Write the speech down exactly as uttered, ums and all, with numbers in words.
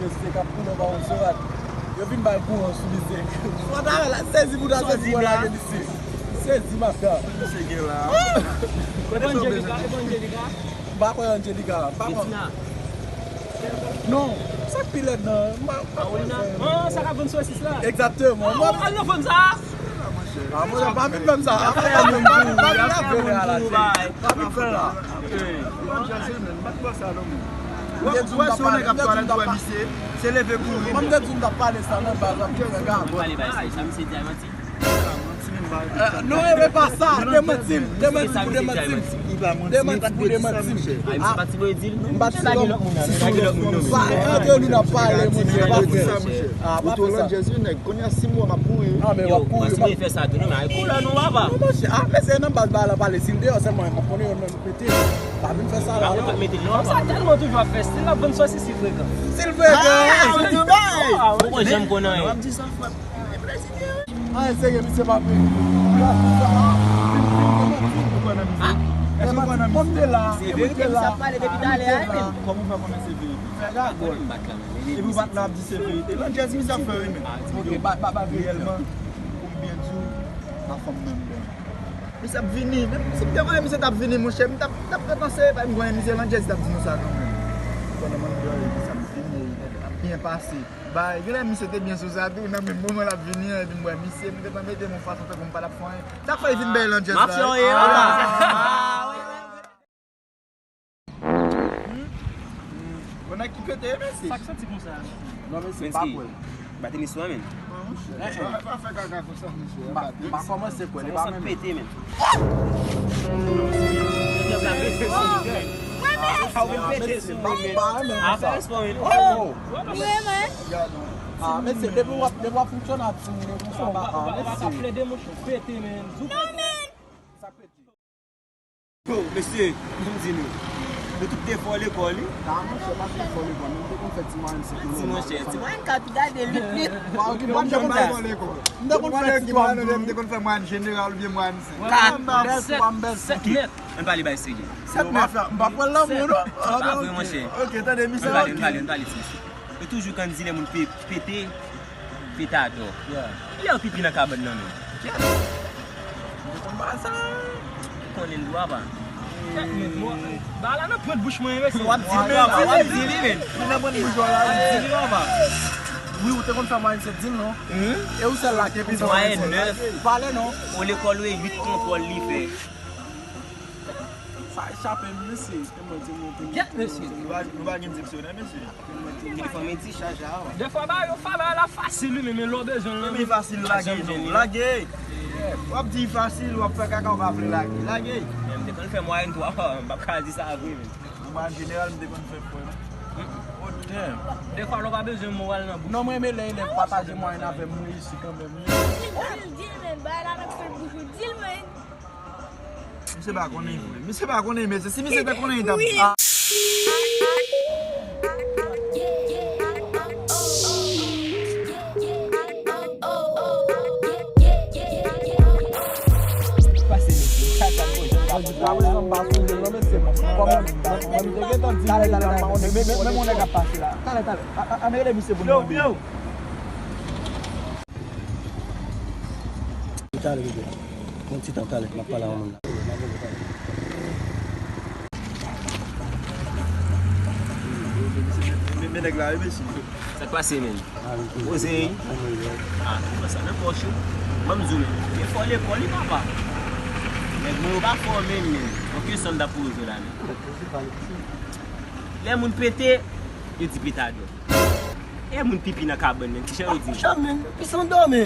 Misye k ap koule ba yon sorat. Yo vin bay kouran sou misye. Sa ta la, sezi pou ta sezi pou lage misye. Sezi madan. Misye gen la. Evangelika, Evangelika. M pa kwè Angelika. M pa kwè. Non, sa k pi lèd nan. Paolina. Ah, sa k ap vann sosis la. Exactement. Ah, al nan vann sa. Ah, monchè, pa vin fè m sa. Pa vin fè la. Pa vin fè la. Ou wè si yon nèg ap twalèt, ou wè misye, se leve kouri. Mwen m te di m t ap pale sa nan baz la pou fè gagòt. Pale bay sa, sa misye di a manti. Non, e pa sa, demanti m, demanti m, demanti m. Demanti m, demanti m. Ah, misye pa ti boy di l. M pa ti lage lòt moun nan, lage lòt moun nan. Sa, antre nou n ap pale, monchè, pa fè sa, monchè. Ah, pa fè sa. Landjèz wi nèg, kounye a si m wè m ap kouri. Ah, men w ap kouri. Mwen fè sa tou, non, men ay koulè nou, papa. Non, monchè, ah, men se nan baz ba la pale, si l deyò sèlman, m ap konnen yo menm. Mete, pa vin fè sa la, non. Sa tèlman toujou ap fè stil, l ap vann sosis li frekan. Stil frekan. Ah, ou di bay. Ou konn janm konn anyen. W ap di sa, frè. Anyen serye, misye pa vle. Vin, vin, vin, vin, vin, vin. Èske w kwè nan misye? Kòm te la, se verite misye ap pale depi talè a, men. Kòman w fè konnen se verite? Fè gagòt. Epi w bat la ap di se verite. Landjèz misye ap fè wi, men. Ok, ba, ba, ba verite. Reyèlman, pou m byen di w, pa fanm nan m bon. Misye ap vini. Menm si m te konnen misye t ap vini, monchè, m t ap, t ap ret nan sere pa m konnen misye Landjèz t ap di nou sa kanmenm. Pandan m ap plore, misye ap vini, ap byen pase. Bay, genlè misye te byen sou sa tou, nan menm moman l ap vini an, epi m wè misye, m gentan mete m yon fason tankou m pa t ap fè anyen. Sa k fè l vin bay Landjèz la? Mafya w ye, papa. Ah, wi, wi, wi. Bon, nèg ki pete, mesye. Sa k soti konsa? Non, mesye, m pa kwè. Bat tenis ou a, men. Pa, pa fè kaka konsa, mesye. M pa, m pa kòmanse kwè, li pa menm pete, men. Sa ou vin pete sou mwen, men. Apre espò, men. Oh! Ah, mesye, depi w ap, depi w ap fonksyone ak timoun yo konsa, pa, ah, mesye. Ou pa ka plede, monchè, ou pete, men. Non, men. Sa pete. Yo, mesye, m di nou, nou tout te fò lekòl, wi. Ah, monchè, pa t te fò lekòl, men m te konn fè ti mwayèn sèt nan. Ti monchè, ti mwayèn ka tou gade lit, lit. Mwen, mwen, mwen, mwen, mwen te konn fè ti twa, m te konn fè mwayèn jeneral oubyen mwayèn senk. Kat, sèt, sèt nèt. Ann pale bay serye. Sèt nèt. M pa pran lanmou, non. Ah, pa vre, monchè. Ok, tande, misye, ok. Ann pale, ann pale, ann pale, ti mesye. Yo toujou konn di lè moun pe-, pete, petadò. Yeah. Kilè w pipi nan kabann nan menm? Yeah. Ou konn pa sa? Ou konnen l dwa pa. Kèt, men, mwen, bagay la nan pwent bouch mwen, mesye. W ap di l, w ap di li, men. Li nan pwent bouch ou la. W ap di li, papa. Wi, ou te konn fè mwayèn sèt, di l non. Hmm? E ou sèl la ki konn fè mwayèn nèf. Pale non. O lekòl ou e uit kontwòl li fè. Sa echape m, mesye. Kèt, mesye. Nou pa, nou pa gen diksyonè, mesye. Telefòn men ti chaj la, wi. Dèfwa ba yo fè bagay la fasil, wi, men, men lè w bezwen l nan men fasil, lage non. Lage. W ap di fasil, w ap fè kaka, w pa vle lage. Lage. Men m te konn fè mwayèn twa, m p ap ka di sa vre, men. An jeneral, m te konn fè fò. Oh, damn. Dèfwa lè w pa bezwen moral nan bouch. Non, mwen renmen lè elèv pataje mwayèn avè m, m reyisi kanmenm, wi. Di l, di l, di l, men, bagay la nan pwent bouch ou, di l, men. Misye pa konnen vre. Misye pa konnen, mesye. Si misye te konnen, li t ap di. Pase, mesye. Sa, sa, sa. Aprezan, m pa sonje, non, mesye. Kòman, mwen, mwen, mwen te gentan di, men, men, men, men, yon nèg ap pase la. Talè, talè. A, a, ann rele misye pou nou. Yo, yo. Talè, bebe. Yon ti tan, talè, m ap pale a yon moun la. Men, men nèg la, wi, mesye. Sa k pase, men? Poze, wi. Ah, ou pran sa nan pòch ou. Ban m di w, men. Te fò lekòl, wi, papa. Nèg mwen yo pa fò, men, men. Yon kesyon m t ap poze w la, men. Lè moun pete, yo di petadò. E moun pipi nan kabann, men, kijan yo di? Akouche, men, pis an dòmi.